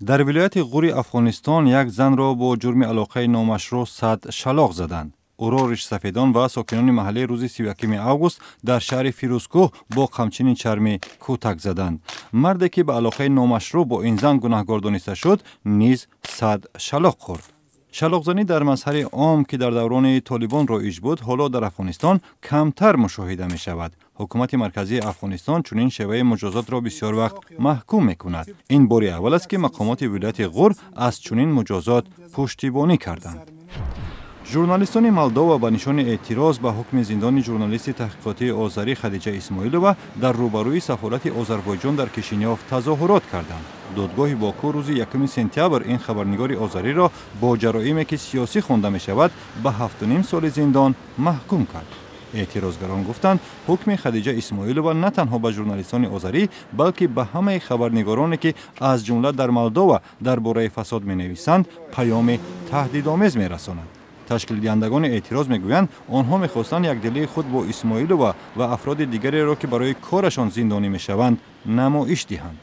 Дар вилояти Ғури Афғонистон як занро бо ҷурми алоқаи номашрӯъ 100 шалоқ заданд. Ӯро ришсафедон ва сокинони маҳаллӣ рӯзи 31 август дар шаҳри Фирӯзкӯҳ бо қамчини чармӣ кӯтак заданд. Марде, ки ба алоқаи номашрӯъ бо ин зан гунаҳгор дониста шуд, низ 100 шалоқ хӯрд. Шалоқзанӣ дар мазҳари ом, ки дар даврони Толибон роиҷ буд, ҳоло дар Афғонистон камтар мушоҳида мешавад. Ҳукумати марказии Афғонистон чунин шеваи муҷозотро бисёр вақт маҳкум мекунад. Ин бори аввал аст, ки мақомоти вилояти Ғур аз чунин муҷозот пуштибонӣ карданд. Журналистони Молдова ба нишони эътироз ба ҳукми зиндони журналисти таҳқиқотии озарӣ Хадиҷа Исмоилова дар рӯбарӯи сафорати Озарбойҷон дар Кишинёв тазоҳурот карданд. Додгоҳи Боку рӯзи 1 сентябр ин хабарнигори озариро бо ҷароиме, ки сиёсӣ хонда мешавад, ба 7,5 соли зиндон маҳкум кард. Эътирозгарон гуфтанд, ҳукми Хадиҷа Исмоилова на танҳо ба журналистони озарӣ, балки ба ҳамаи хабарнигороне, ки аз ҷумла дар Молдова дар бораи фасод менависанд, паёми таҳдидомез мерасонад. Ташкилдиҳандагони эътироз мегӯянд, онҳо мехостанд якдилии худ бо Исмоилова ва афроди дигареро, ки барои корашон зиндонӣ мешаванд, намоиш диҳанд.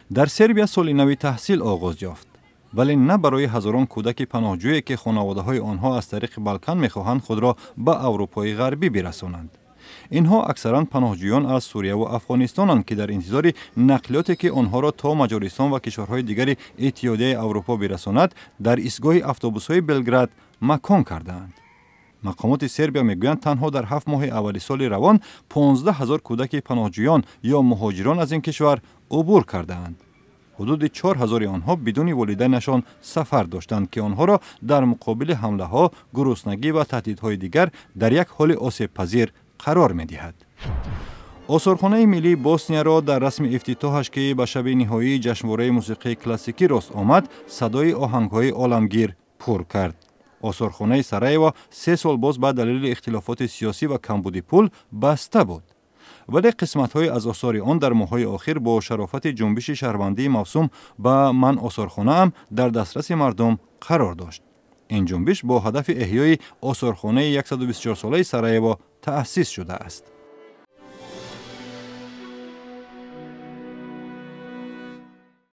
Дар Сербия соли нави таҳсил оғоз ёфт, вале на барои ҳазорон кӯдаки паноҳҷӯе, ки хонаводаҳои онҳо аз тариқи Балкан мехоҳанд худро ба Аврупои Ғарбӣ бирасонанд. Инҳо аксаран паноҳҷӯён аз Сурияву Афғонистонанд, ки дар интизори нақлиёте, ки онҳоро то Маҷористон ва кишварҳои дигари Иттиҳодияи Аврупо бирасонад, дар истгоҳи автобусҳои Белград макон кардаанд. Мақомоти Сербия мегӯянд, танҳо дар 7 моҳи аввали соли равон 15 ҳазор кӯдаки паноҳҷӯён ё муҳоҷирон аз ин кишвар убур кардаанд. Ҳудуди 4 ҳазори онҳо бидуни волидайнашон сафар доштанд, ки онҳоро дар муқобили ҳамлаҳо, гуруснагӣ ва таҳдидҳои дигар дар як ҳоли осебпазир қарор медиҳад. Осорхонаи миллии Боснияро дар расми ифтитоҳаш, ки ба шаби ниҳоии ҷашнвораи мусиқии классикӣ рост омад, садои оҳангҳои оламгир пур кард. Осорхонаи Сараево 3 сол боз ба далели ихтилофоти сиёсӣ ва камбуди пул баста буд, вале қисматҳое аз осори он дар моҳҳои охир бо шарофати ҷунбиши шаҳрвандии мавсум ба «Ман осорхонаам» дар дастраси мардум қарор дошт. Ин ҷунбиш бо ҳадафи эҳёи осорхонаи 124-солаи Сараево таъсис шудааст.